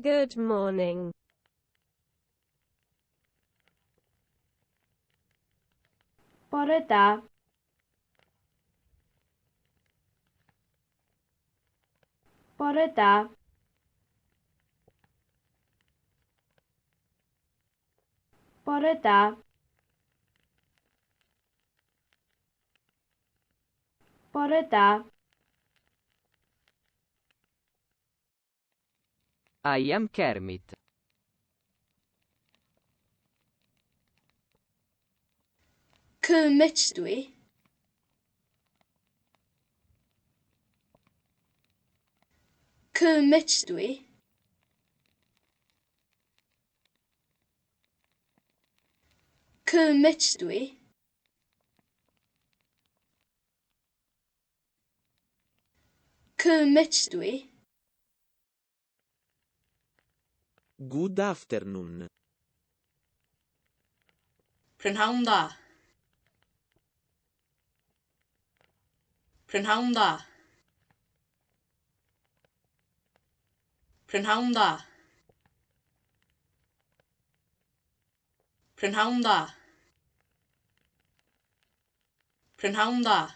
Good morning. Bore da. Bore da. Bore da. Bore da. I am Kermit. Kermit dwi. Kermit dwi. Kermit dwi. Kermit dwi. Good afternoon. Prynhawn da. Prynhawn da. Prynhawn da. Prynhawn da. Prynhawn da.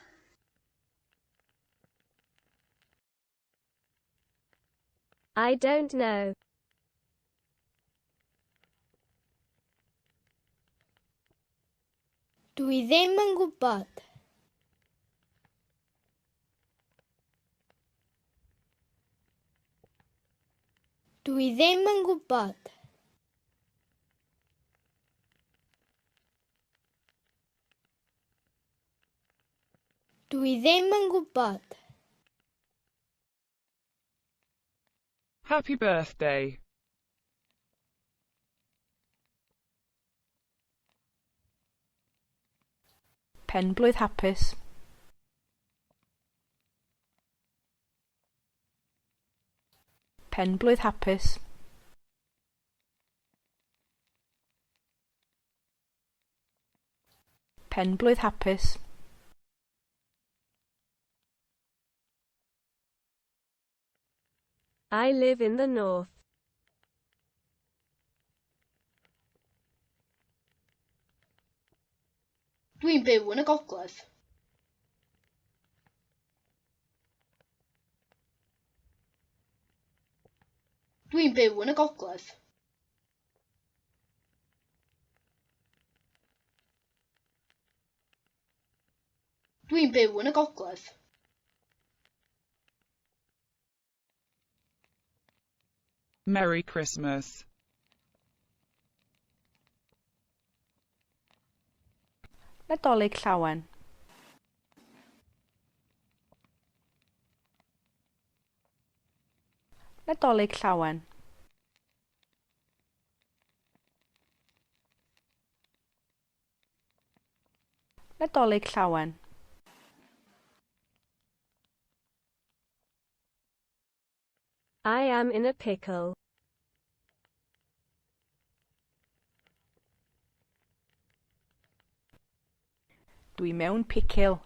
I don't know. Dwi ddim yn gwybod. Dwi ddim yn gwybod. Dwi ddim yn gwybod. Happy birthday. Penblwydd hapus. Penblwydd hapus. Penblwydd hapus. I live in the north. Dwi'n byw yn y gogledd. Dwi'n byw yn y gogledd. Dwi'n byw yn y gogledd. Merry Christmas. Nadolig Llawen. Nadolig Llawen. Nadolig Llawen. I am in a pickle. Dwi mewn picil.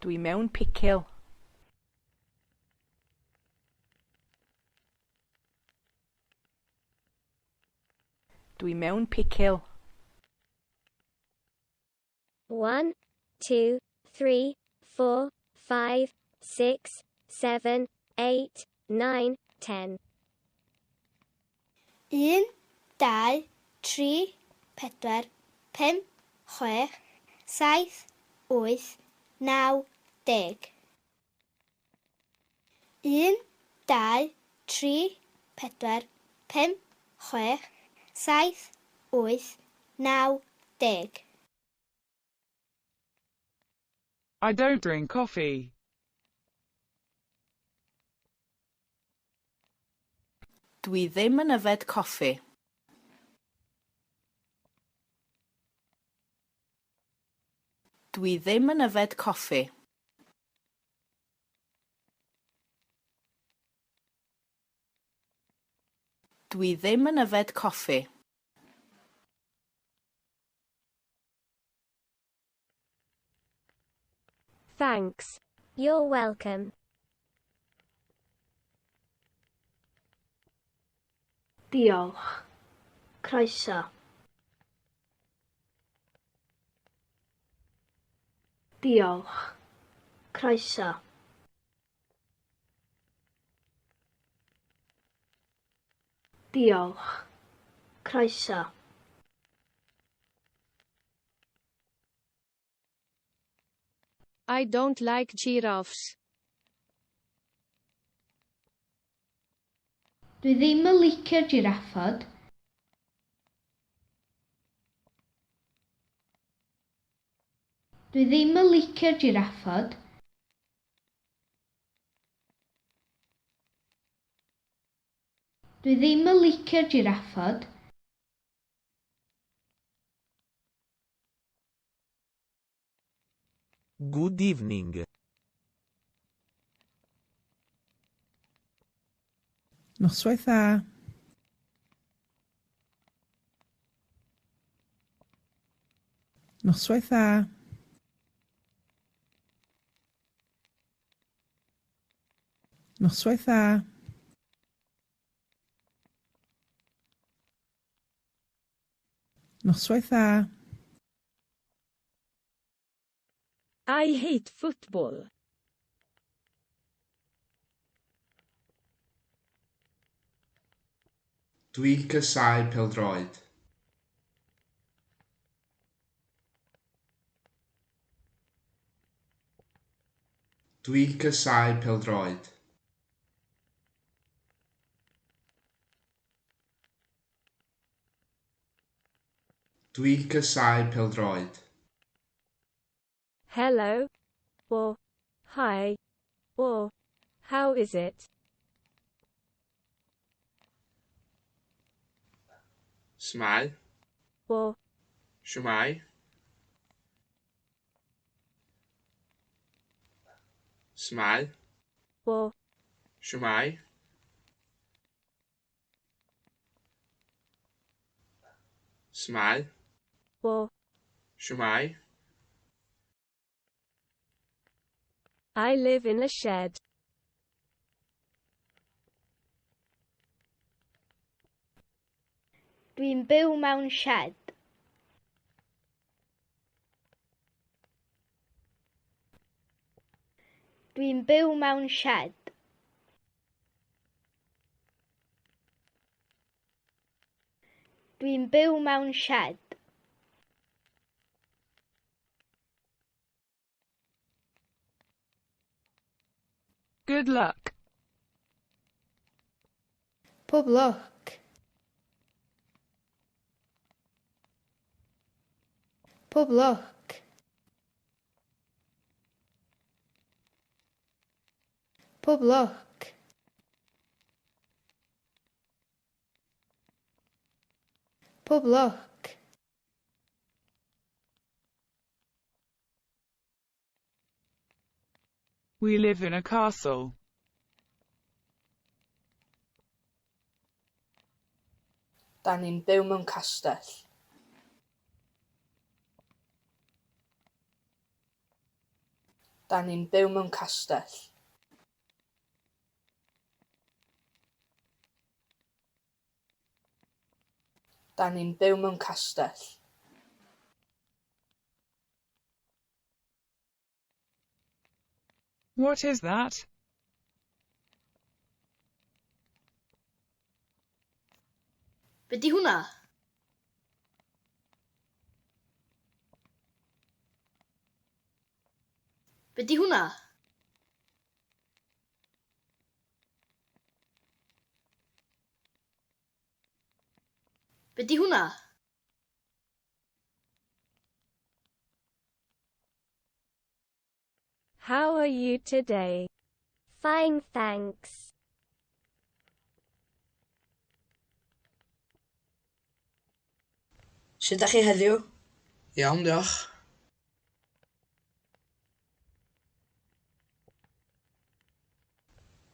Dwi mewn picil. Dwi mewn picil. 1, 2, 3, 4, 5, 6, 7, 8, 9, 10. 1, 2, 3, 4, 5, 6, 7, 8, 9, 10. 1, 2, 3, 4, 5, 6, 7, 8, 9, 10. I don't drink coffee. Dwi ddim yn yfed coffi. Dwi ddim yn yfed coffi. Dwi ddim yn yfed coffi. Thanks. You're welcome. Diolch. Croeso. Diolch. Croeso. Diolch. Croeso. I don't like giraffes. Dwi ddim yn licio jiraffod. Dwi ddim yn licio jiraffod. Dwi ddim yn licio jiraffod. Good evening. Noswaith dda. Noswaith dda. Noswaith dda. Noswaith dda. I hate football. Dwi'n casáu pêl-droed. Dwi'n casáu pêl-droed. Dwi'n casáu pêl-droed. Hello. Or, hi. Or, how is it? S'mae? Or, Shwmae? S'mae? Or, Shwmae? S'mae? Or, Shwmae? I live in a shed. Dwi'n byw mewn sied. Dwi'n byw mewn sied. Dwi'n byw mewn sied. Good luck. Pob lwc. Pob lwc. Pob lwc. Pob lwc. We live in a castle. Da ni'n byw mewn castell. Da ni'n byw mewn castell. Da ni'n byw mewn castell. What is that? Be di hwnna? Be di hwnna? Be di hwnna? How are you today? Fine, thanks. Sut ydach chi heddiw? Iawn, diolch.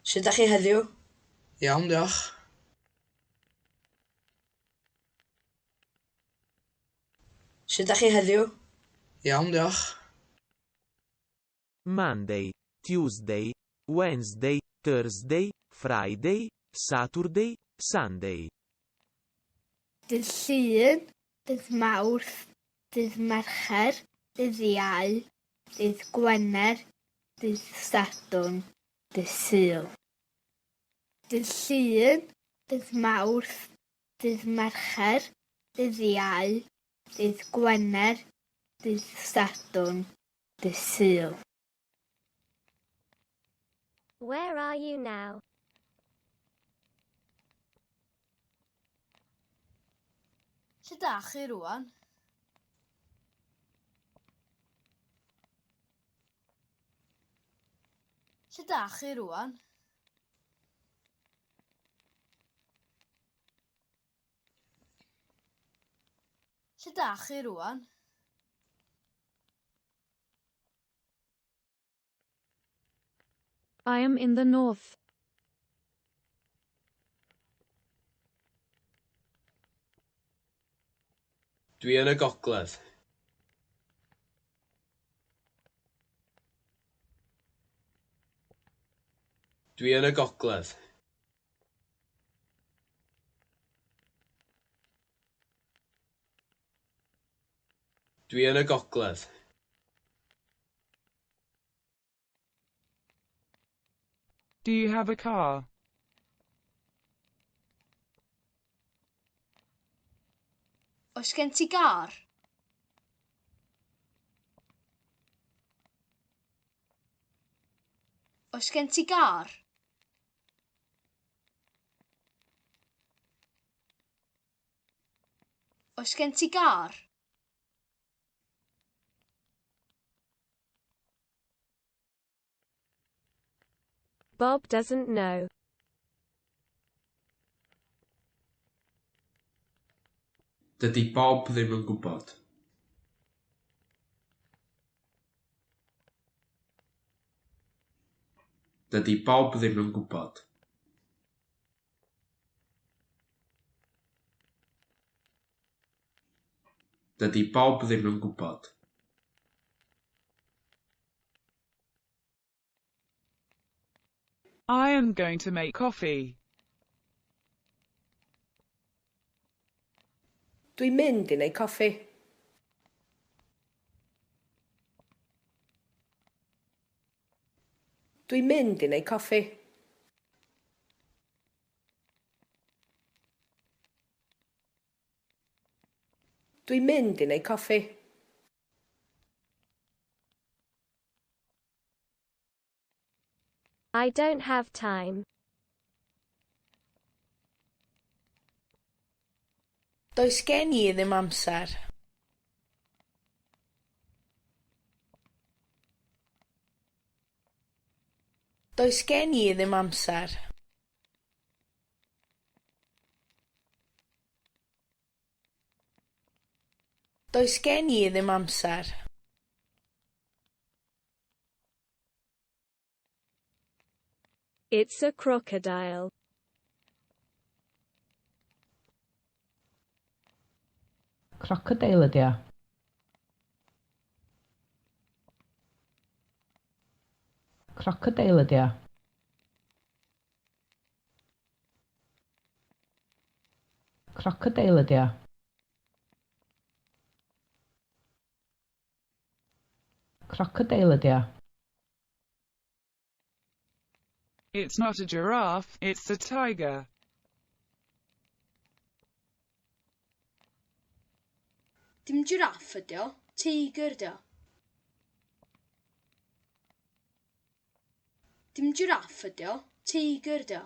Sut ydach chi heddiw? Iawn, diolch. Sut ydach chi heddiw? Iawn, diolch. Monday, Tuesday, Wednesday, Thursday, Friday, Saturday, Sunday. Dydd Llun, dydd Mawrth, dydd Mercher, dydd Iau, dydd Gwener, dydd Sadwrn, dydd Sul. Dydd Llun, dydd Mawrth, dydd Mercher, dydd Iau, dydd Gwener, dydd Sadwrn, dydd Sul. Where are you now? Lle dach chi rwan? Lle dach chi rwan? Lle dach chi rwan? I am in the north. Dwi yn y gogledd. Dwi yn y gogledd. Dwi yn y gogledd. Do you have a car? Oes gen ti gar? Oes gen ti gar? Oes gen ti gar? Bob doesn't know. Dydy Bob ddim yn gwybod. Dydy Bob ddim yn gwybod. Dydy Bob ddim yn gwybod. I am going to make coffee. Dwi'n mynd i wneud coffi. Dwi'n mynd i wneud coffi. Dwi'n mynd i wneud coffi. I don't have time. Does gen i ddim amser. Does gen i ddim amser. Does gen i ddim amser. It's a crocodile. Crocodeil ydy o. Crocodeil ydy o. Crocodeil ydy o. Crocodeil ydy o. It's not a giraffe, it's a tiger. Dim jiráff ydi o, teigr ydi o. Dim jiráff ydi o, teigr ydi o.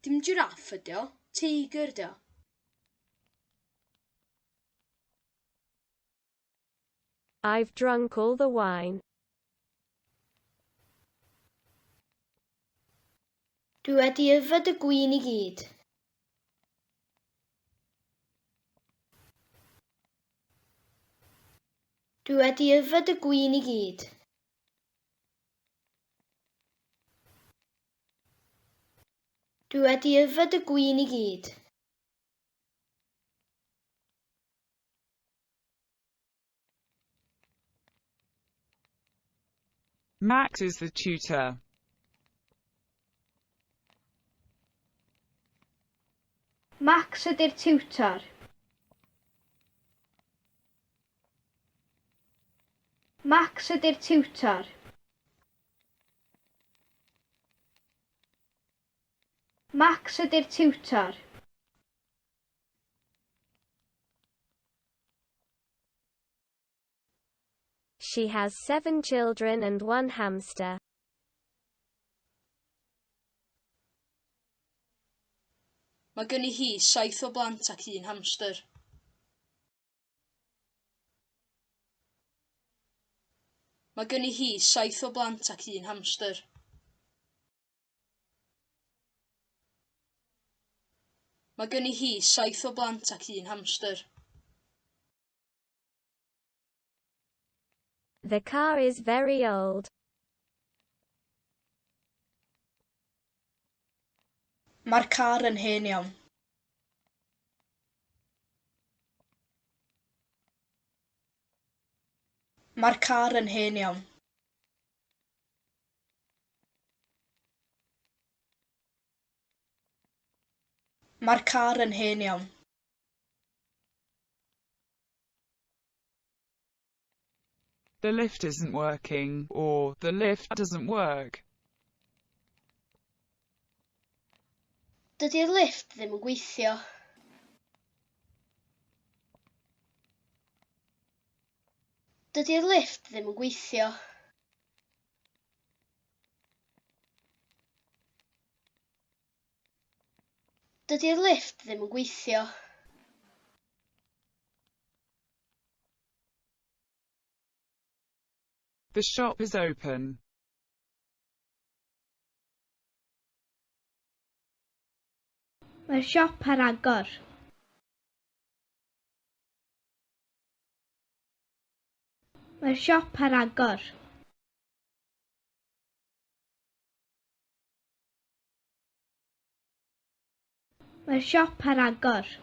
Dim jiráff ydi o, teigr ydi o. I've drunk all the wine. Dwi wedi yfed y gwin i gyd. Dwi wedi yfed y gwin i gyd. Dwi wedi yfed y gwin i gyd. Max is the tutor. Max ydy'r tiwtor. Max ydy'r tiwtor. Max ydy'r tiwtor. She has 7 children and 1 hamster. Mae gynni hi 7 o blant ac un hamster. Mae gynni hi 7 o blant ac un hamster. Mae gynni hi 7 o blant ac un hamster. The car is very old. Mae'r car yn hen iawn. Mae'r car yn hen iawn. Mae'r car yn hen iawn. The lift isn't working, or the lift doesn't work. Dydy'r lifft ddim yn gweithio. Dydy'r lifft ddim yn gweithio. Dydy'r lifft ddim yn gweithio. The shop is open. Mae'r siop ar agor. Mae'r siop ar agor. Mae'r siop ar agor.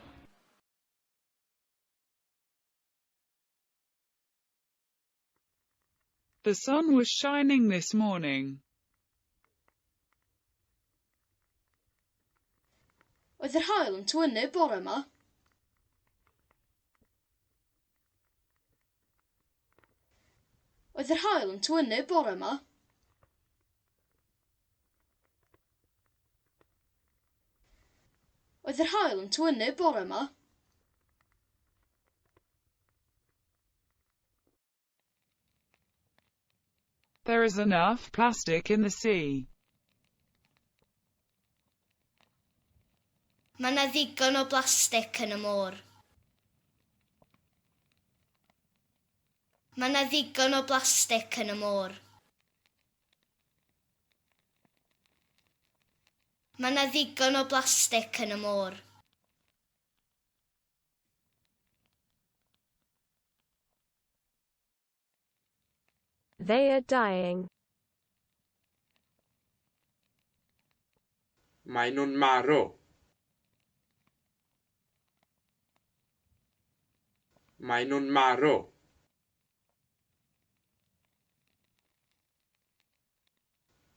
The sun was shining this morning. Oedd yr haul yn tywynnu bore yma? Oedd yr haul yn tywynnu bore yma? Oedd yr haul yn tywynnu bore yma? There is enough plastic in the sea. Mae 'na ddigon o blastig yn y môr. Mae 'na ddigon o blastig yn y môr. Mae 'na ddigon o blastig yn y môr. They are dying. Maen nhw'n marw. Maen nhw'n marw.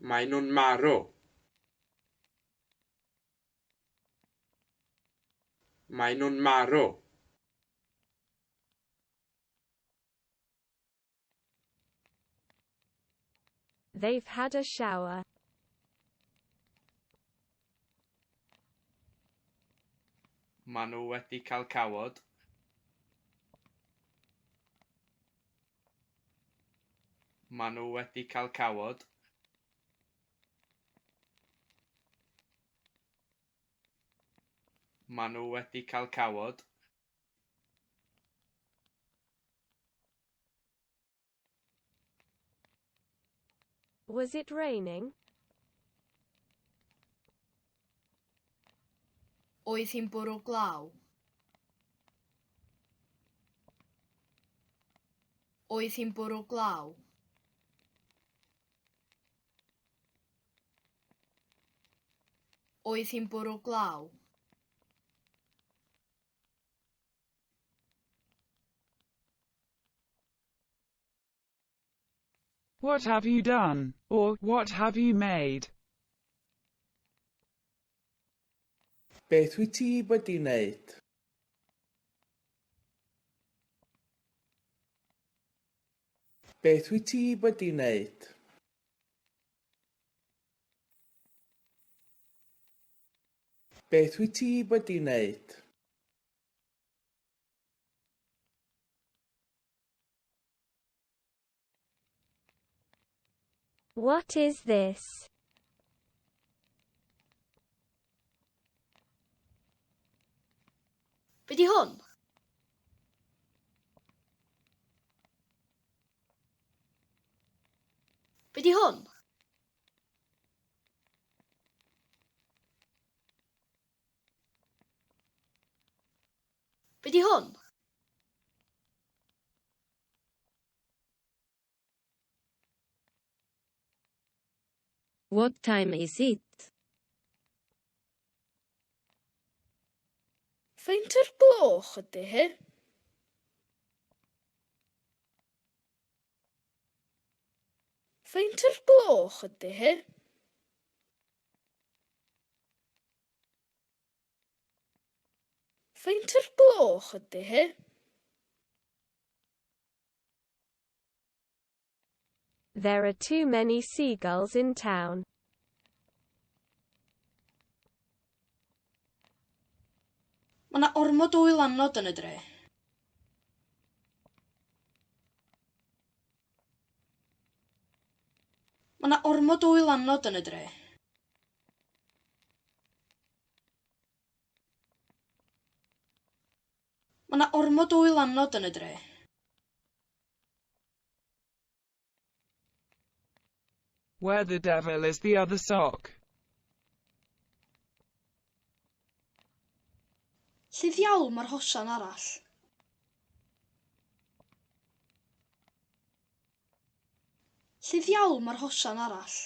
Maen nhw'n marw. Maen nhw'n marw. They've had a shower. Maen nhw wedi cael cawod. Maen nhw wedi cael cawod. Maen nhw wedi cael cawod. Was it raining? Oedd hi'n bwrw glaw? Oedd hi'n bwrw glaw? Oedd hi'n bwrw glaw? What have you done? Or, what have you made? Beth wyt ti wedi wneud? Beth wyt ti wedi wneud? Beth wyt ti wedi wneud? What is this? Be di hwn? Be di hwn? Be di hwn? What time is it? Faint o'r gloch ydy hi? Faint o'r gloch ydy hi? Faint o'r gloch ydy hi? There are too many seagulls in town. Mae 'na ormod o wylanod yn y dre. Mae 'na ormod o wylanod yn y dre. Mae 'na ormod o wylanod yn y dre. Where the devil is the other sock? Lle ddiawl mae'r hosan arall? Lle ddiawl mae'r hosan arall?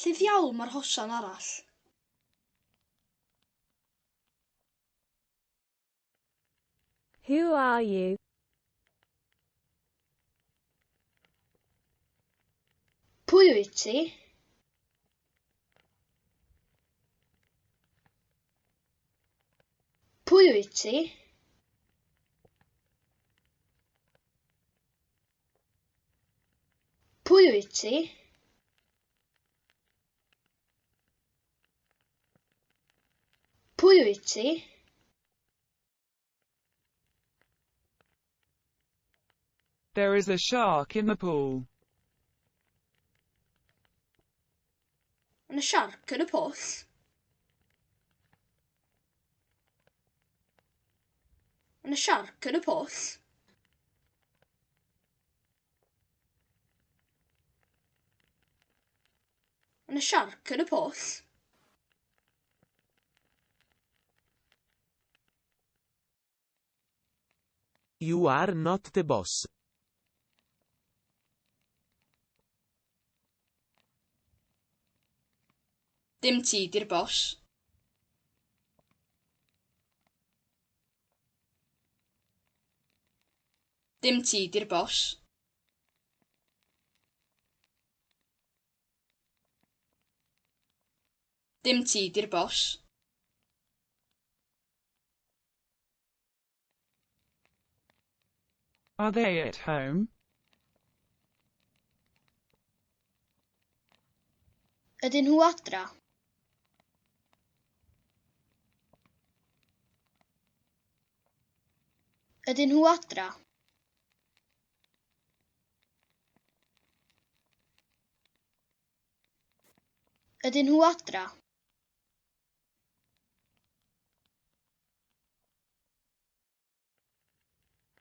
Lle ddiawl mae'r hosan arall? Who are you? Pwy wyt ti? Pwy wyt ti? Pwy wyt ti? Pwy wyt ti? There is a shark in the pool. Mae 'na siarc yn y pwll. Mae 'na siarc yn y pwll. Mae 'na siarc yn y pwll. You are not the boss. Dim ti 'di'r bos. Dim ti 'di'r bos. Dim ti 'di'r bos. Are they at home? Ydyn nhw adra? Ydyn nhw adra? Ydyn nhw adra?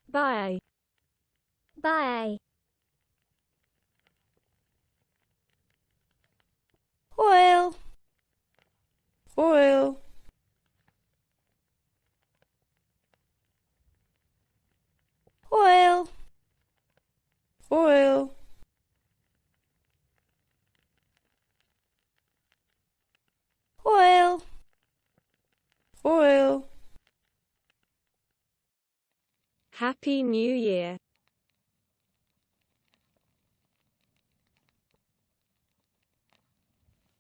Bye. Bye. Hwyl. Hwyl. Hwyl. Hwyl. Hwyl. Hwyl. Happy New Year.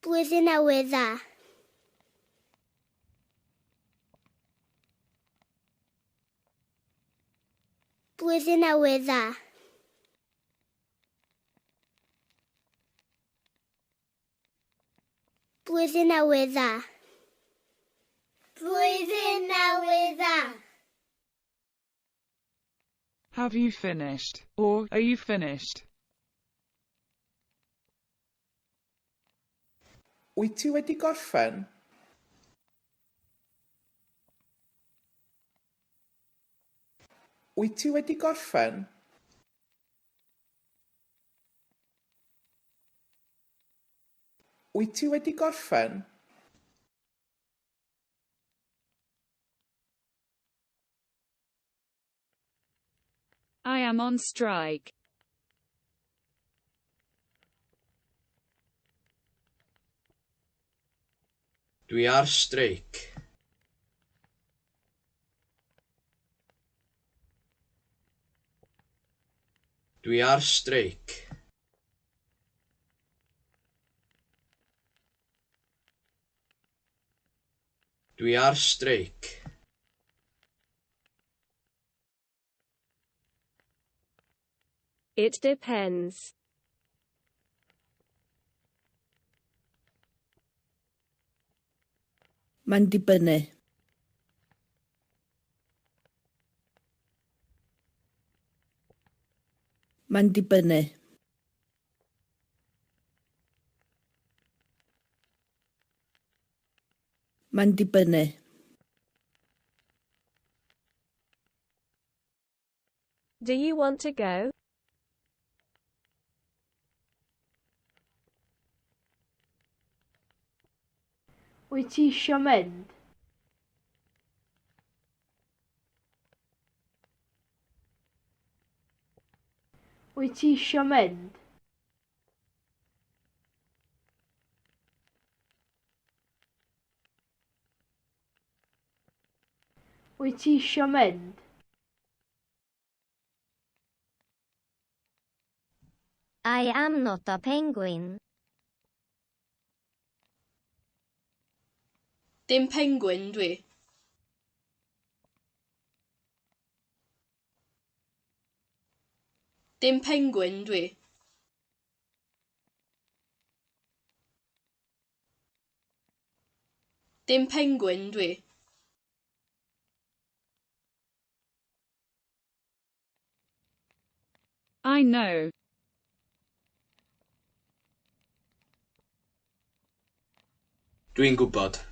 Blwyddyn Newydd Dda. Blwyddyn Newydd Dda. Blwyddyn Newydd Dda. Blwyddyn Newydd Dda. Have you finished? Or, are you finished? Wyt ti wedi gorffen? Wyt ti wedi gorffen? Wyt ti wedi gorffen? I am on strike. Dwi ar streic. Dwi ar streic. Dwi ar streic. It depends. Mae'n dibynnu. Mae'n dibynnu. Mae'n dibynnu. Do you want to go? Wyt ti isio mynd? Wyt ti isio mynd? Wyt ti isio mynd? I am not a penguin. Dim pengwin dwi. Dim pengwin dwi. Dim pengwin dwi. I know. Dwi'n gwybod.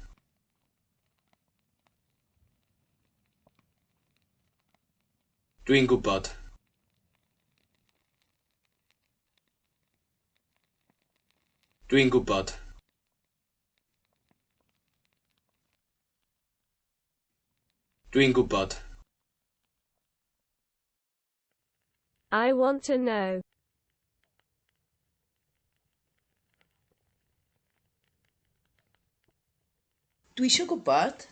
Dwi'n gwybod. Dwi'n gwybod. Dwi'n gwybod. I want to know. Dwi isio gwybod.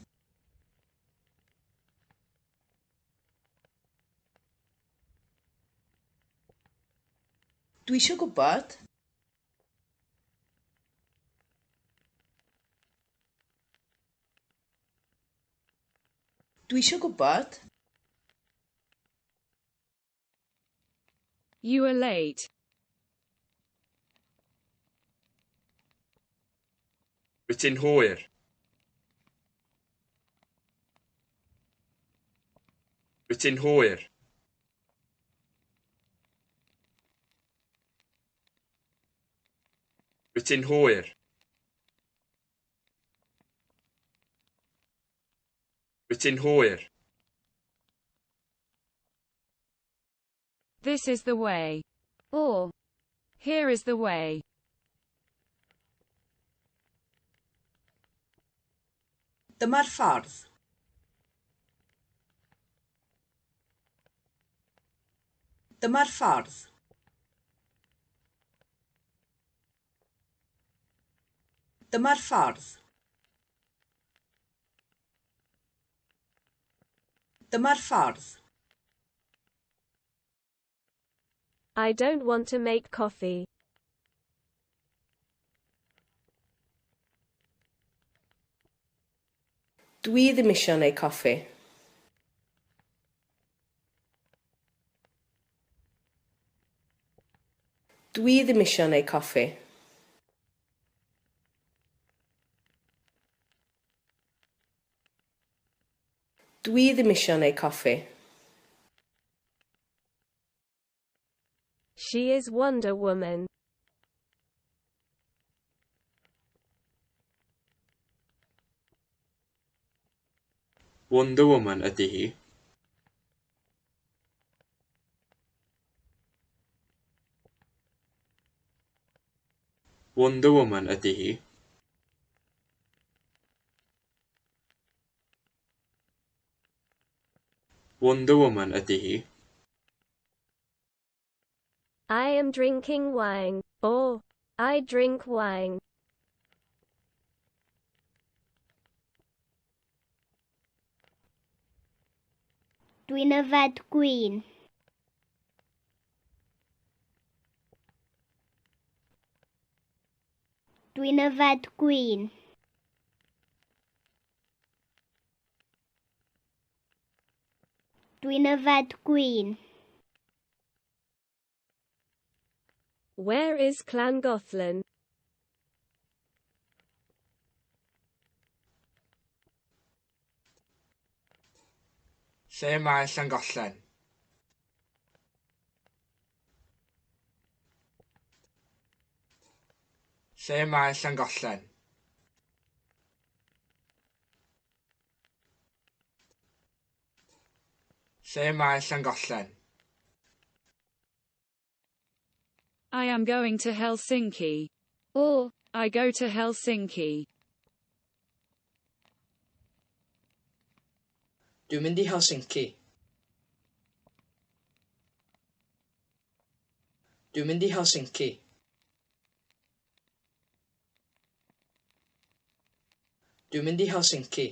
Dwi isio gwybod. Dwi isio gwybod. You are late. Wyt ti'n hwyr? Wyt ti'n hwyr? Wyt ti'n hwyr? Wyt ti'n hwyr? This is the way. Or, here is the way. Dyma'r ffordd. Dyma'r ffordd. Dyma'r ffordd. Dyma'r ffordd. I don't want to make coffee. Dwi ddim isio neud coffi. Dwi ddim isio neud coffi. Dwi ddim isio neud coffi. She is Wonder Woman. Wonder Woman ydy hi. Wonder Woman ydy hi. Wonder Woman ydy hi. I am drinking wine. Or, I drink wine. Dwi'n yfed gwin. Dwi'n yfed gwin. Dwi'n yfed gwin. Where is Llangollen? Lle mae Llangollen? Lle mae Llangollen? Lle mae Llangollen? I am going to Helsinki. Or, I go to Helsinki. Dwi'n mynd i Helsinki. Dwi'n mynd i Helsinki. Dwi'n mynd i Helsinki.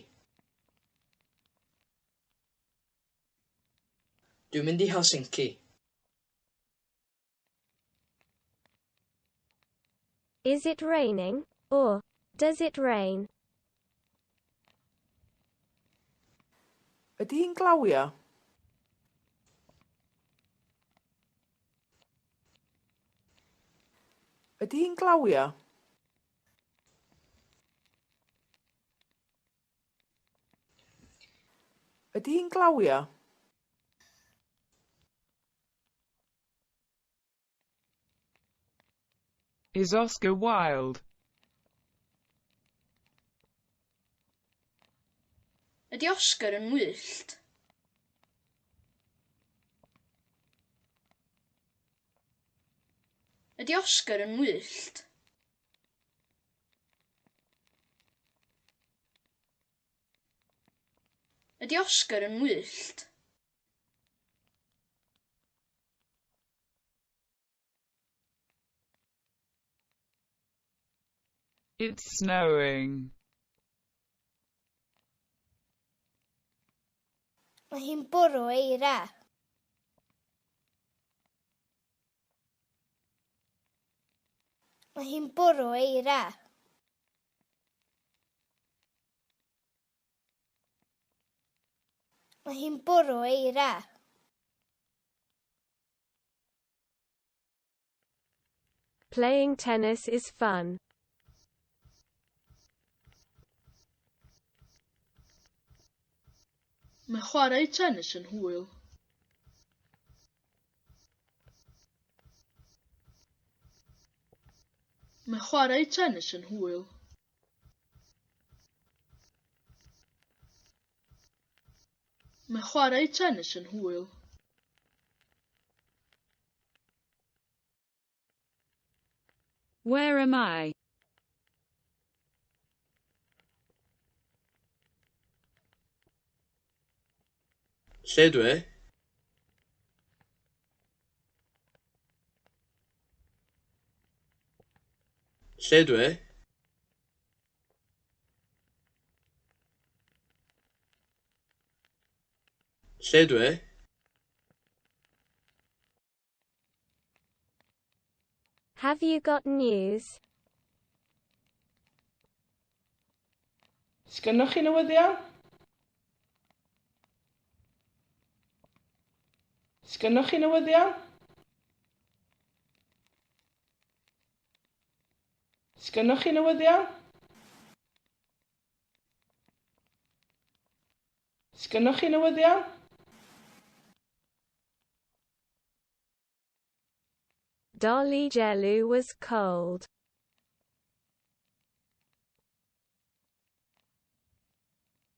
Dwi'n mynd i Helsinki. Is it raining? Or, does it rain? Ydy hi'n glawio? Ydy hi'n glawio? Ydy hi'n glawio? Is Oscar Wilde? Ydy Oscar yn wyllt? Ydy Oscar yn wyllt? Ydy Oscar yn wyllt? It's snowing. Mae hi'n bwrw eira. Mae hi'n bwrw eira. Mae hi'n bwrw eira. Playing tennis is fun. Mae chwarae tennis yn hwyl. Mae chwarae tennis yn hwyl. Mae chwarae tennis yn hwyl. Where am I? Lle dwi? Lle dwi? Lle dwi? Have you got news? Sgynnoch chi newyddion? Sgynnoch chi newyddion? Sgynnoch chi newyddion? Sgynnoch chi newyddion? Dolly Gelu was cold.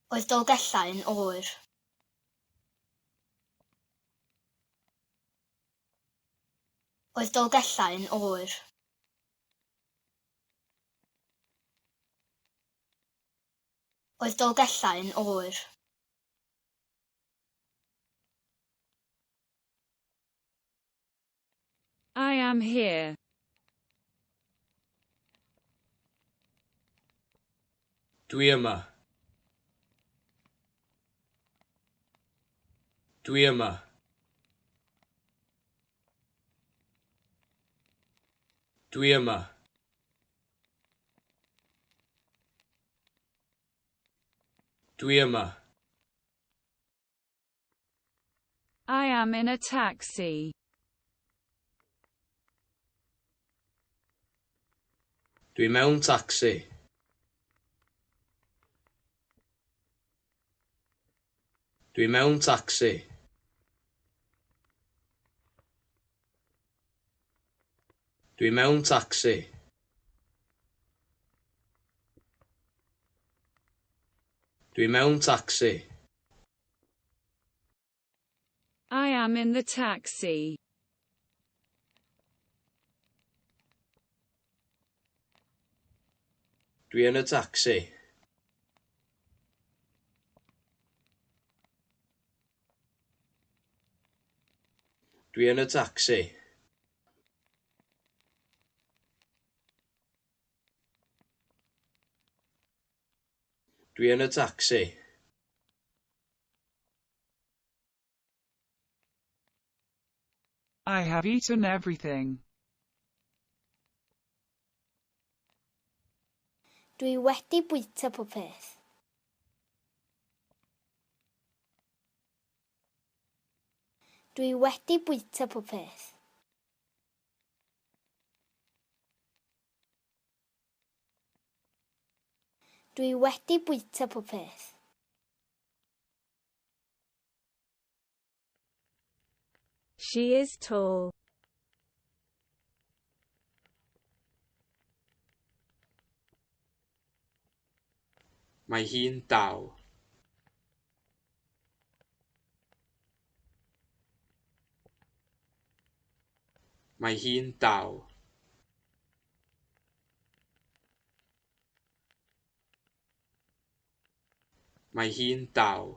Oedd Dolgellau yn oer. Oedd Dolgellau yn oer. Oedd Dolgellau yn oer. I am here. Dwi yma. Dwi yma. Dwi yma. Dwi yma. I am in a taxi. Dwi mewn tacsi. Dwi mewn tacsi. Dwi mewn tacsi. Dwi mewn tacsi. I am in the taxi. Dwi yn y tacsi. Dwi yn y tacsi. Dwi yn y tacsi. I have eaten everything. Dwi wedi bwyta popeth. Dwi wedi bwyta popeth. Dwi wedi bwyta popeth. She is tall. Mae hi'n dal. Mae hi'n dal. Mae hi'n dal.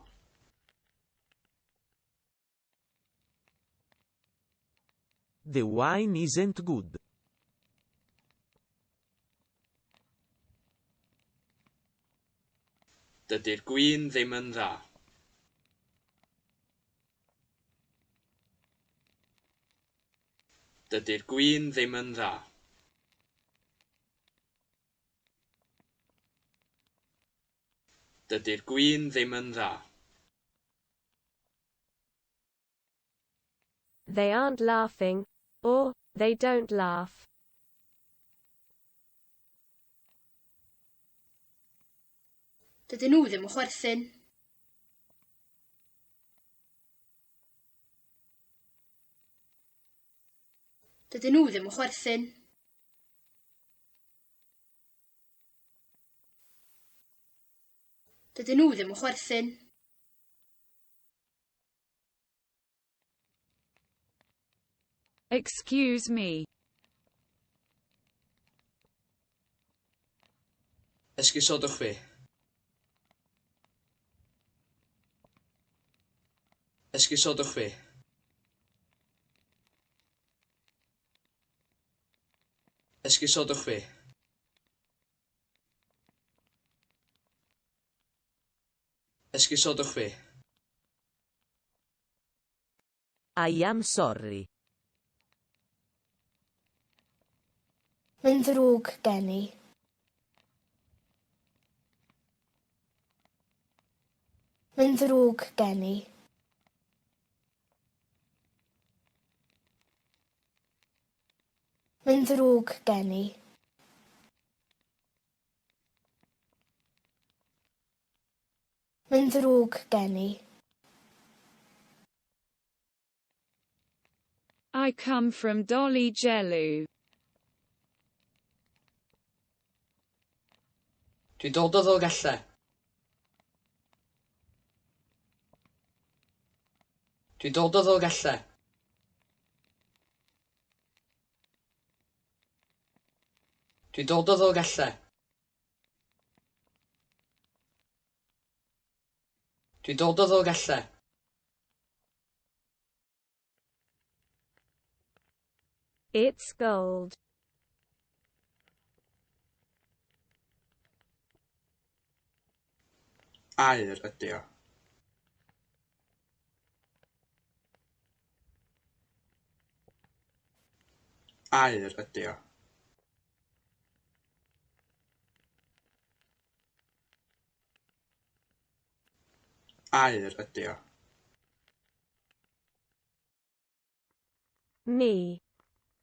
The wine isn't good. Dydy'r gwin ddim yn dda. Dydy'r gwin ddim yn dda. Dydy'r gwin ddim yn dda. They aren't laughing, or, they don't laugh. Dydyn nhw ddim yn chwerthin. Dydyn nhw ddim yn chwerthin. Dydyn nhw ddim yn chwerthin. Excuse me. Esgusodwch fi. Esgusodwch fi. Esgusodwch fi. Esgusodwch fi. I am sorry. Mae'n ddrwg gen i. Mae'n ddrwg gen i. Mae'n ddrwg gen i. Mae'n ddrwg gen i. I come from Dolgellau. Dwi'n dod o Ddolgellau. Dwi'n dod o Ddolgellau. Dwi'n dod o Ddolgellau. Dwi'n dod o Ddolgellau. It's gold. Aur ydy o. Aur ydy o. Aur ydy o. Me.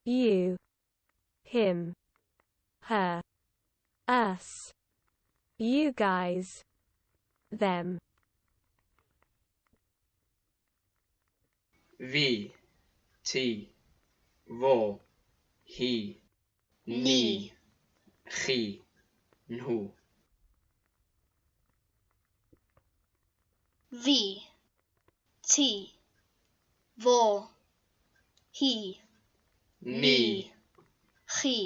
You. Him. Her. Us. You guys. Them. Fi, ti, fo, hi, ni, chi, nhw. Fi, ti, fo, hi, Ni. chi,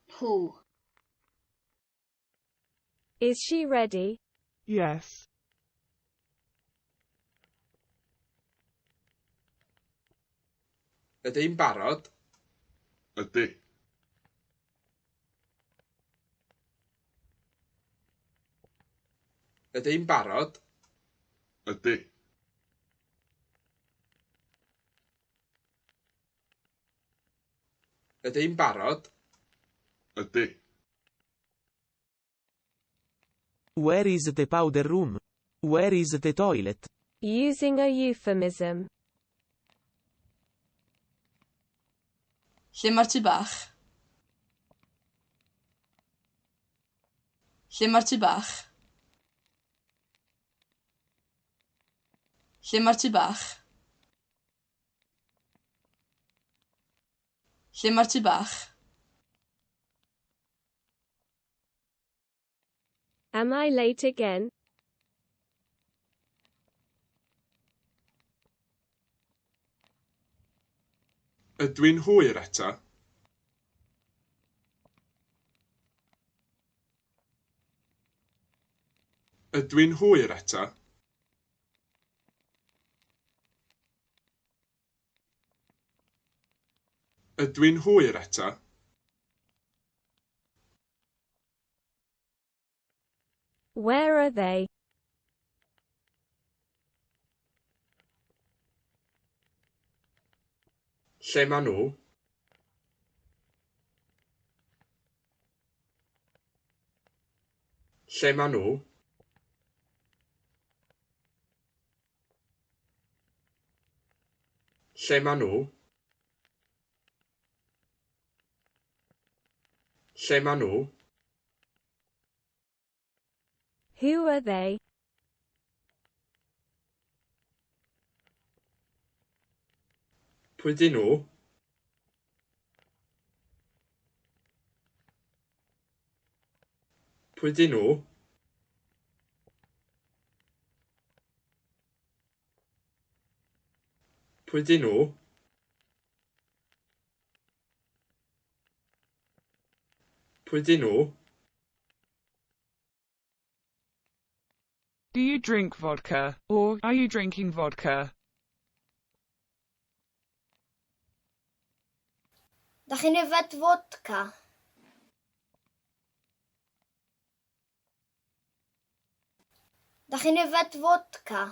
nhw. Is she ready? Yes. Ydy hi'n barod? Ydy. Ydy hi'n barod? Ydy. Ydy hi'n barod? Ydy. Where is the powder room? Where is the toilet? Using a euphemism. Lle mae'r tŷ bach? Lle mae'r tŷ bach? Lle mae'r tŷ bach? Lle mae'r tŷ bach? Am I late again? Ydw i'n hwyr eto? Ydw i'n hwyr eto? Ydw i'n hwyr eto? Where are they? Lle maen nhw? Lle maen nhw? Lle maen nhw? Lle maen nhw? Who are they? Pwy dyn nhw? Pwy dyn nhw? Pwy dyn nhw? Pwy dyn nhw? Do you drink vodka, or are you drinking vodka? Dach chi'n yfed fodca? Dach chi'n yfed fodca?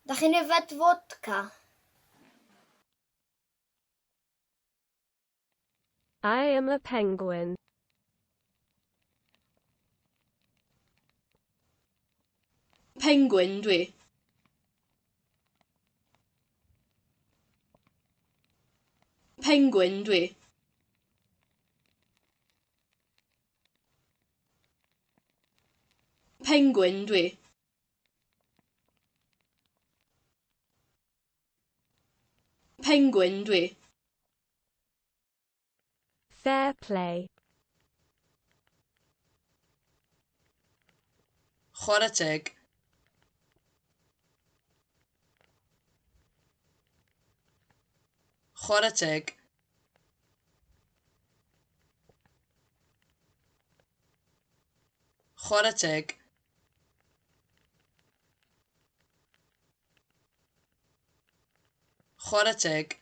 Dach chi'n yfed fodca? I am a penguin. Pengwin dwi. Pengwin dwi. Pengwin dwi. Pengwin dwi. Fair play. Chwarae teg. Chwarae teg. Chwarae teg. Chwarae teg.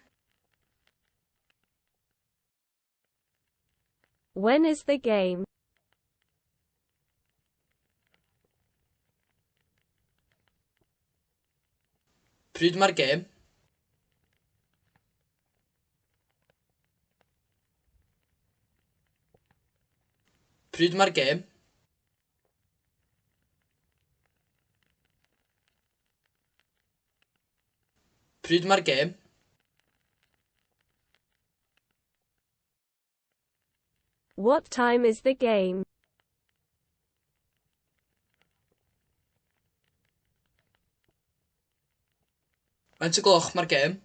When is the game? Pryd mae'r gêm? Pryd mae'r gêm? Pryd mae'r gêm? What time is the game? Faint o gloch mae'r gêm?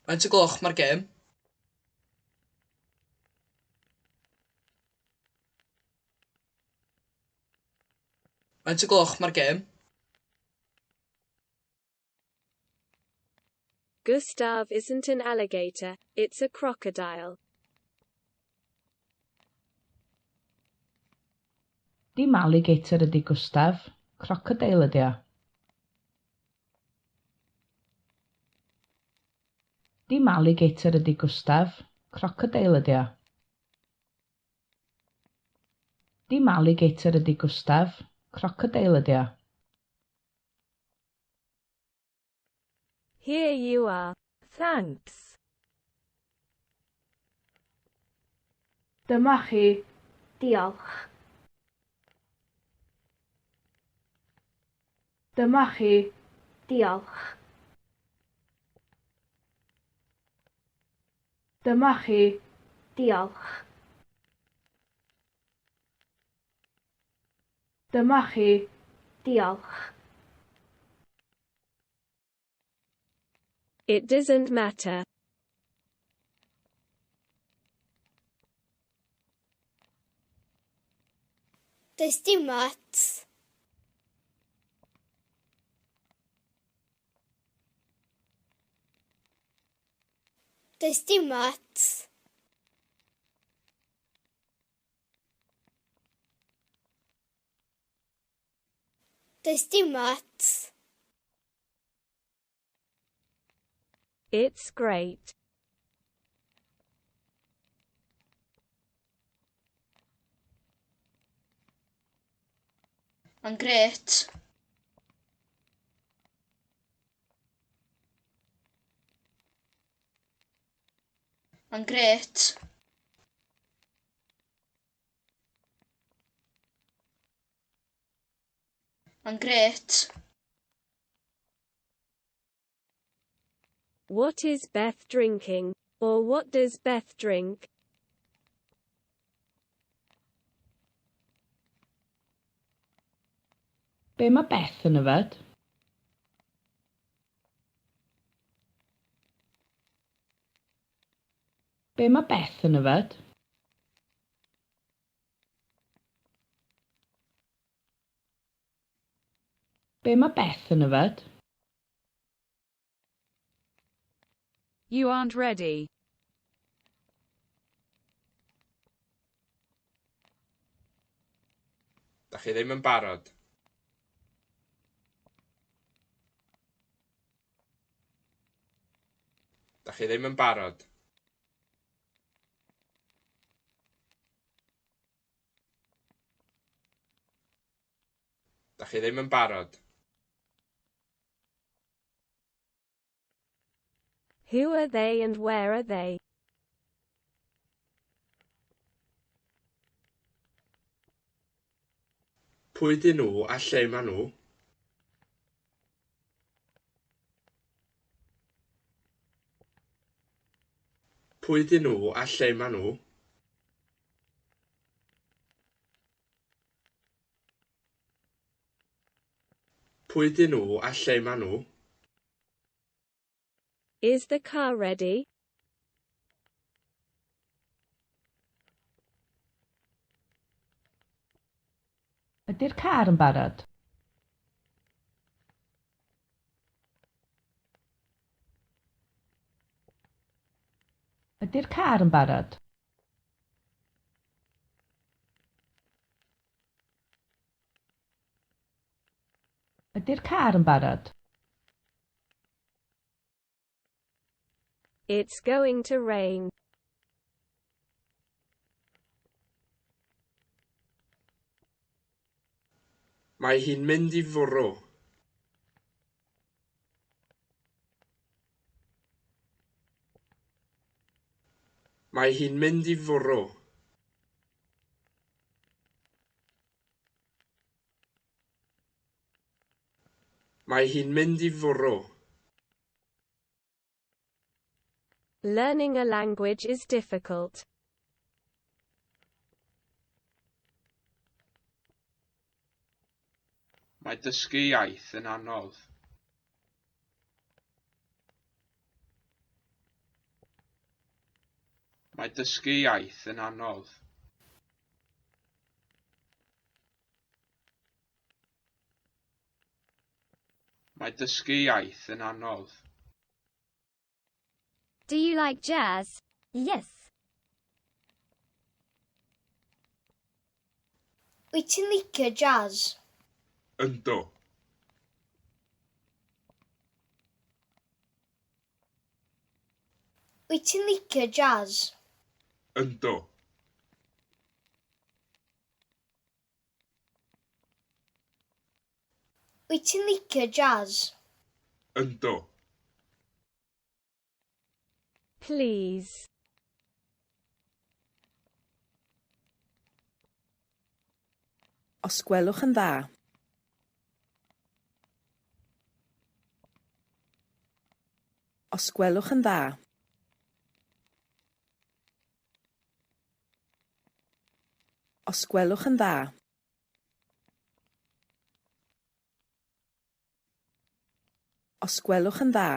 Faint o gloch mae'r gêm? Faint o gloch mae'r gêm? Gustav isn't an alligator, it's a crocodile. Dim alligator ydy Gustav, crocodeil ydy o. Dim alligator ydy Gustav, crocodeil ydy o. Dim alligator ydy Gustav, crocodeil ydy o. Here you are. Thanks. Dyma chi. Diolch. Dyma chi. Diolch. Dyma chi. Diolch. Dyma chi. Diolch. It doesn't matter. Does dim ots. Does dim ots. Does dim ots. It's great. Mae'n grêt. Mae'n grêt. Mae'n grêt. What is Beth drinking? Or what does Beth drink? Be mae Beth yn yfed? Be mae Beth yn yfed? Be mae Beth yn yfed? You aren't ready. Dach chi ddim yn barod. Dach chi ddim yn barod. Dach chi ddim yn barod. Who are they and where are they? Pwy dyn nhw a lle maen nhw? Pwy dyn nhw a lle maen nhw? Pwy dyn nhw a lle maen nhw? Is the car ready? Ydy'r car yn barod? Ydy'r car yn barod? Ydy'r car yn barod? It's going to rain. Mae hi'n mynd i fwrw. Mae hi'n mynd i fwrw. Mae hi'n mynd i fwrw. Learning a language is difficult. Mae dysgu iaith yn anodd. Mae dysgu iaith yn anodd. Mae dysgu iaith yn anodd. Do you like jazz? Yes. Wyt ti'n licio jazz? Yndw. Wyt ti'n licio jazz? Yndw. Wyt ti'n licio jazz? Yndw. Please. Os gwelwch yn dda. Os gwelwch yn dda. Os gwelwch yn dda. Os gwelwch yn dda.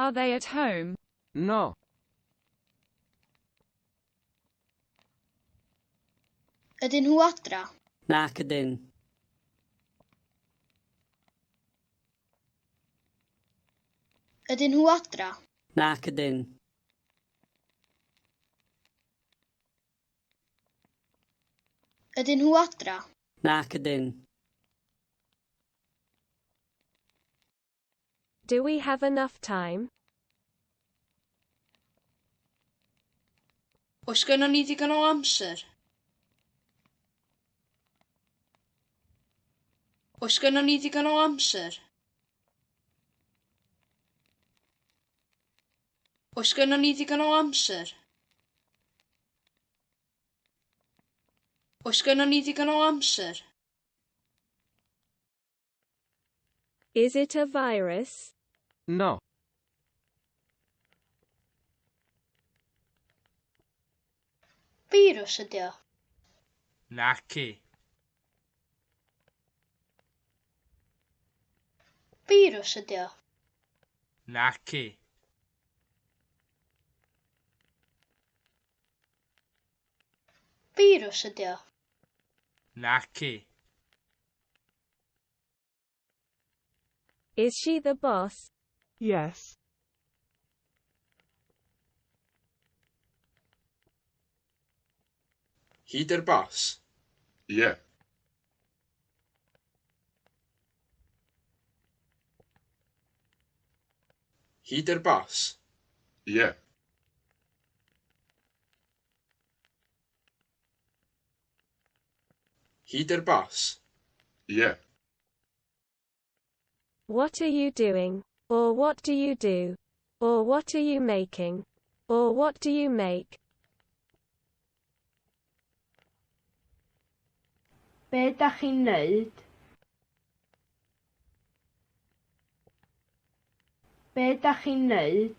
Are they at home? No. Ydyn nhw adra? Nac ydyn. Ydyn nhw adra? Nac ydyn. Ydyn nhw adra? Nac ydyn. Do we have enough time? Oes gynnon ni ddigon o amser? Oes gynnon ni ddigon o amser? Oes gynnon ni ddigon o amser? Oes gynnon ni ddigon o amser? Is it a virus? No. Firws ydy o. Naci. Firws ydy o. Naci. Firws ydy o. Naci. Is she the boss? Yes. Hi 'di'r bos? Ie. Hi 'di'r bos? Ie. Hi 'di'r bos? Ie. What are you doing? Or what do you do? Or what are you making? Or what do you make? Be dach chi'n neud? Be dach chi'n neud?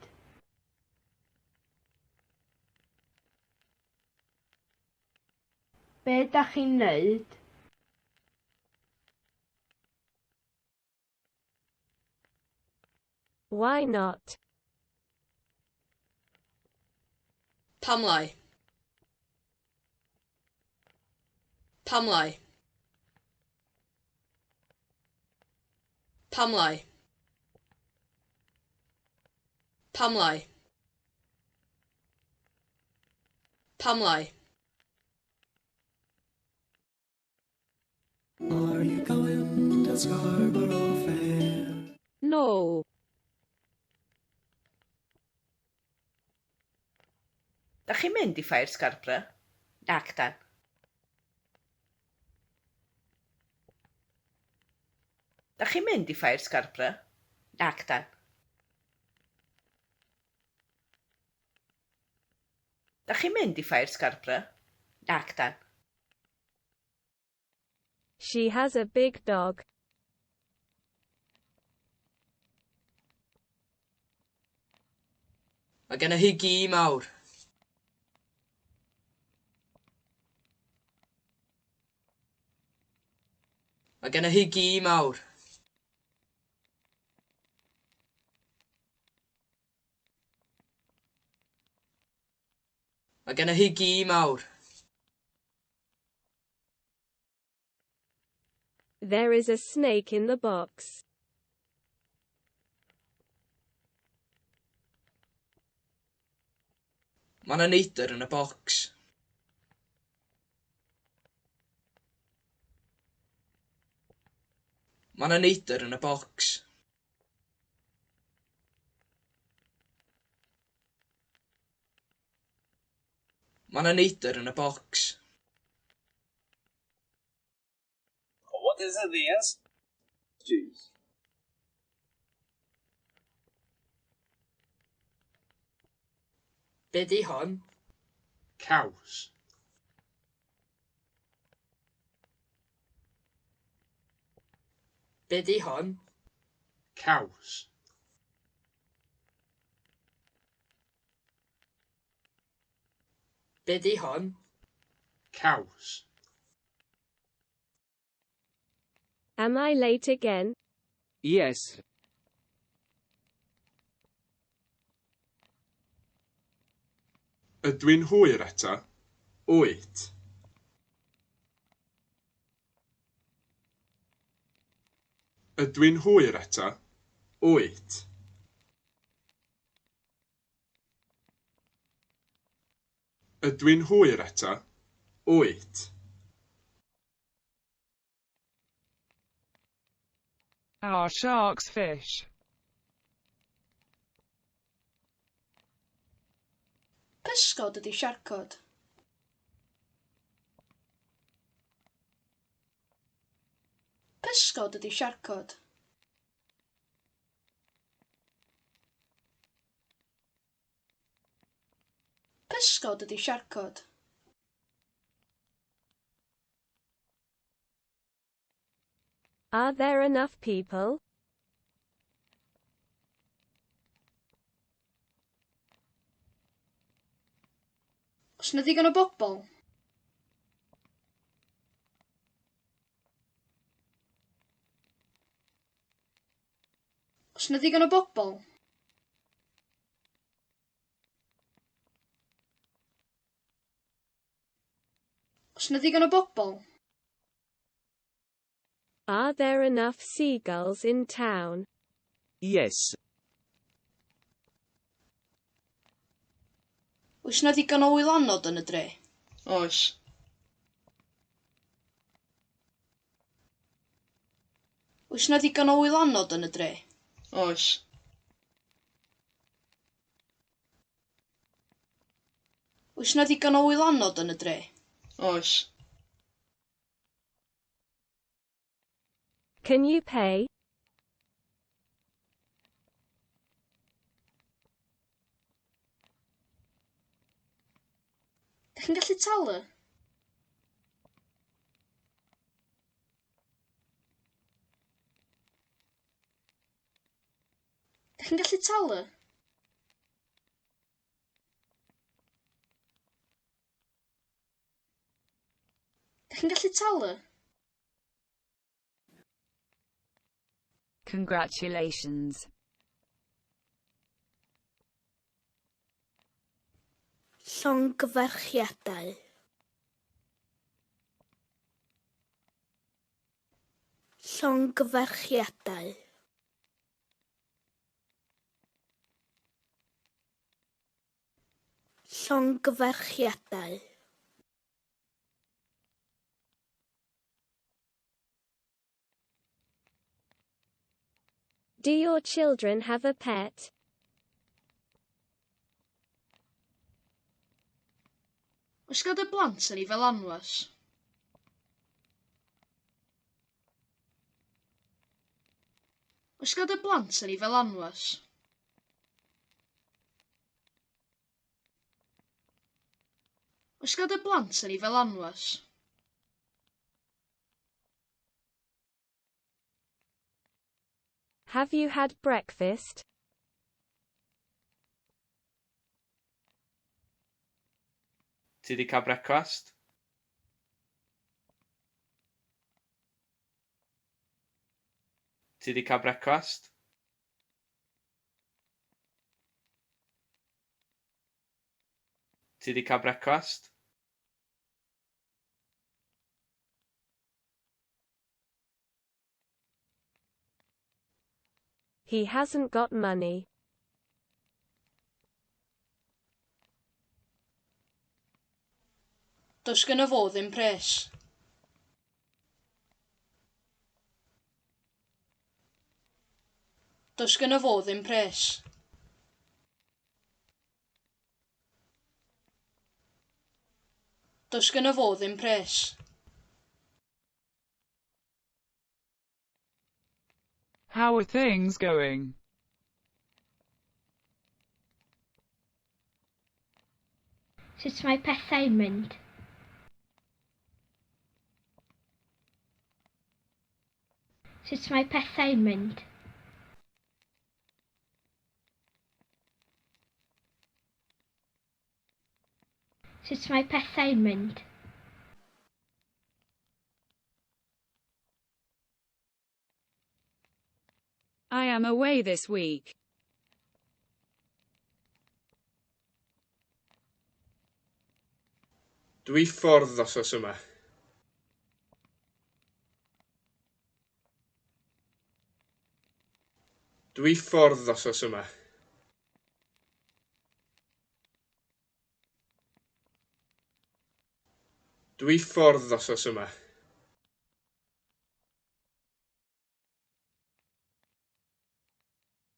Be dach chi'n neud? Why not? Pam lai? Pam lai? Pam lai? Pam lai? Pam lai? Are you going to Scarborough Fair? No. Dach chi'n mynd i Ffair Scarborough? Nac 'dan. Dach chi'n mynd i Ffair Scarborough? Nac 'dan. Dach chi'n mynd i Ffair Scarborough? Nac 'dan. She has a big dog. Mae genna hi gi mawr. Mae genna hi gi mawr. Mae genna hi gi mawr. There is a snake in the box. Mae 'na neidr yn y bocs. Mae 'na neidr yn y bocs. Mae 'na neidr yn y bocs. What is this? Juice. Be 'di hon? Caws. Be 'di hon? Caws. Be 'di hon? Caws. Am I late again? Yes. Ydw i'n hwyr eto? Wyt. Ydw i'n hwyr eto? Wyt. Ydw i'n hwyr eto? Wyt. Are sharks fish? Pysgod ydy siarcod. Pysgod ydy siarcod. Pysgod ydy siarcod. Are there enough people? Oes 'na ddigon o bobl? Oes 'na ddigon o bobl? Oes 'na ddigon o bobl? Are there enough seagulls in town? Yes. Oes 'na ddigon o wylanod yn y dre? Oes. Oes 'na ddigon o wylanod yn y dre? Oes. Oes 'na ddigon o wylanod yn y dre? Oes. Can you pay? talu? Dych chi'n gallu talu? Dych chi'n gallu talu? Congratulations. Llongyfarchiadau. Llongyfarchiadau. Llongyfarchiadau. Do your children have a pet? Oes gan dy blant anifail anwes? Oes gan dy blant anifail anwes? Oes gan dy blant anifail anwes? Have you had breakfast? Ti 'di cael brecwast? Ti 'di cael brecwast? Ti 'di cael brecwast? He hasn't got money. Does gynno fo ddim pres. Does gynno fo ddim pres. Does gynno fo ddim pres. How are things going? Sut mae pethau'n mynd? Sut mae pethau'n mynd? Sut mae pethau'n mynd? I am away this week. Dwi ffwrdd wythnos yma. Dwi ffwrdd wythnos yma. Dwi ffwrdd wythnos yma.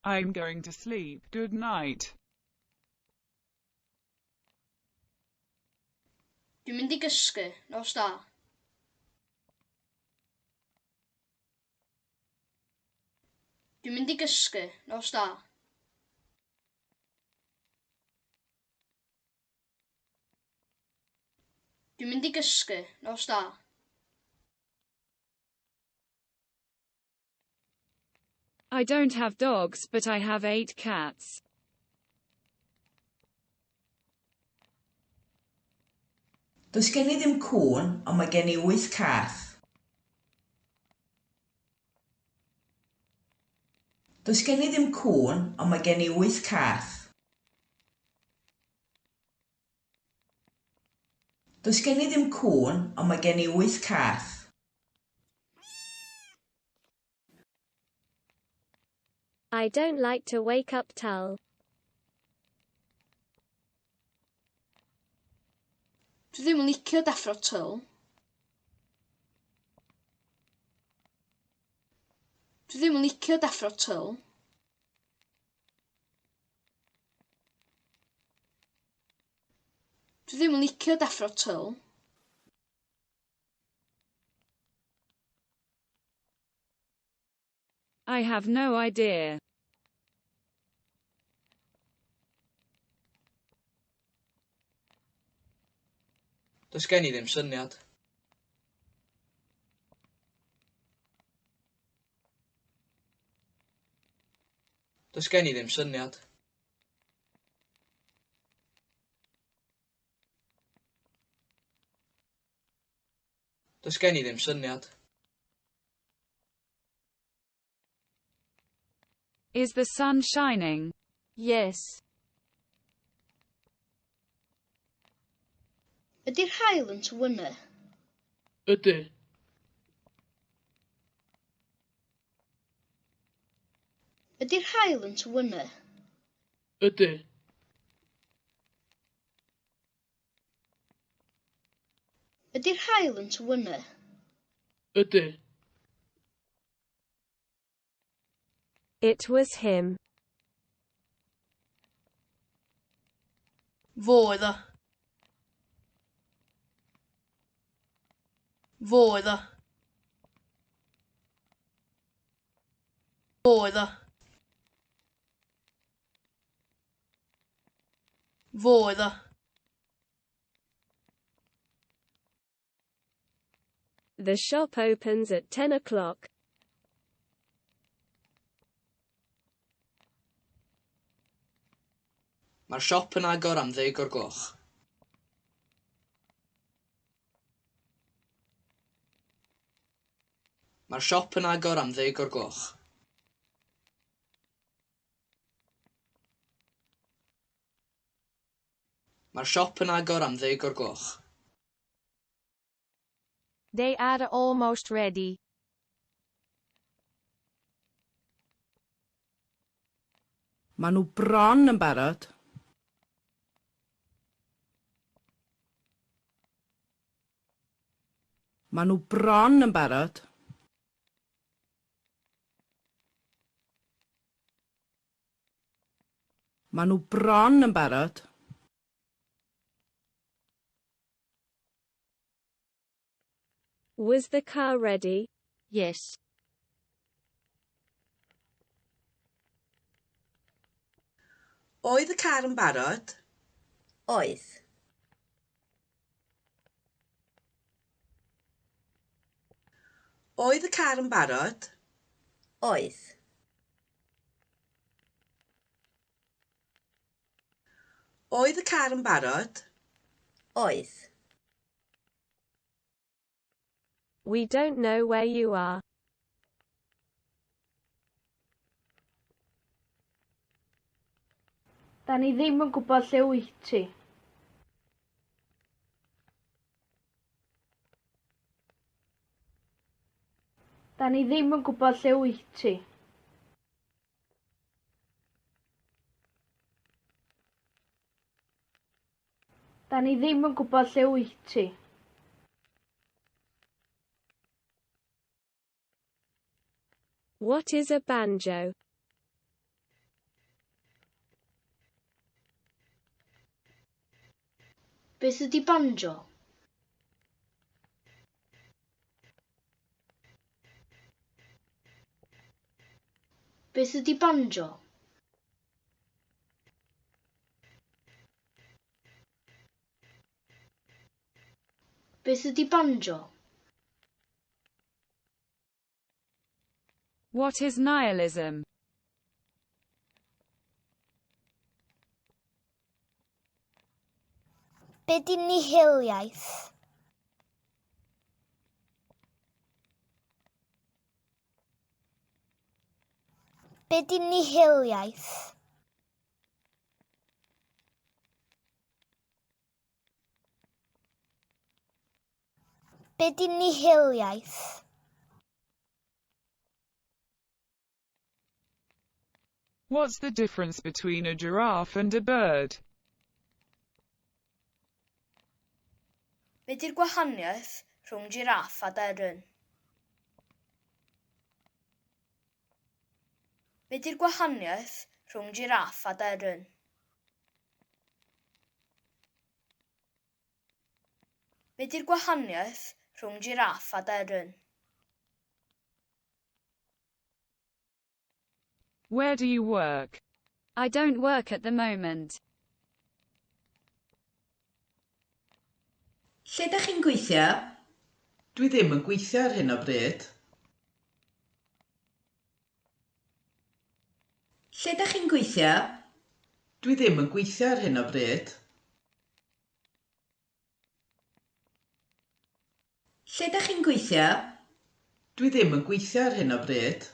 I'm going to sleep. Good night. Dwi'n mynd i gysgu. Nos da. Dwi'n mynd i gysgu. Nos da. Dwi'n mynd i gysgu. Nos da. I don't have dogs, but I have 8 cats. Does gen i ddim cŵn, ond mae gen i 8 cath. Does gen i ddim cŵn, ond mae gen i 8 cath. Does gen i ddim cŵn, ond mae gen i 8 cath. I don't like to wake up Tull. Dwi ddim yn licio deffro Tull. Dwi ddim yn licio deffro Tull. Dwi ddim yn licio deffro Tull. I have no idea. Does gen i ddim syniad. Does gen i ddim syniad. Does gen i ddim syniad. Is the sun shining? Yes. Ydy'r haul yn tywynnu? Ydy. Ydy'r haul yn tywynnu? Ydy. Ydy'r haul yn tywynnu? Ydy. It was him. Fo oedd o. Fo oedd o. Fo oedd o. Fo oedd o. The shop opens at 10 o'clock. Mae'r siop yn agor am 10 o'r gloch. Mae'r siop yn agor am 10 o'r gloch. Mae'r siop yn agor am 10 o'r gloch. They are almost ready. Maen nhw bron yn barod. Maen nhw bron yn barod. Maen nhw bron yn barod. Was the car ready? Yes. Oedd y car yn barod? Oedd. Oedd y car yn barod? Oedd. Oedd y car yn barod? Oedd. We don't know where you are. Da ni ddim yn gwybod lle wyt ti. Da ni ddim yn gwybod lle wyt ti. Da ni ddim yn gwybod lle wyt ti. What is a banjo? Beth ydy banjo? Beth ydy banjo? Beth ydy banjo? What is nihilism? Be di nihiliaeth? Be di nihiliaeth? Be di nihiliaeth? What's the difference between a giraffe and a bird? Be di'r gwahaniaeth rhwng jiráff a deryn? Be di'r gwahaniaeth rhwng jiráff a deryn? Be di'r gwahaniaeth rhwng jiráff a deryn? Where do you work? I don't work at the moment. Lle dach chi'n gweithio? Dwi ddim yn gweithio ar hyn o bryd. Lle dach chi'n gweithio? Dwi ddim yn gweithio ar hyn o bryd. Lle dach chi'n gweithio? Dwi ddim yn gweithio ar hyn o bryd.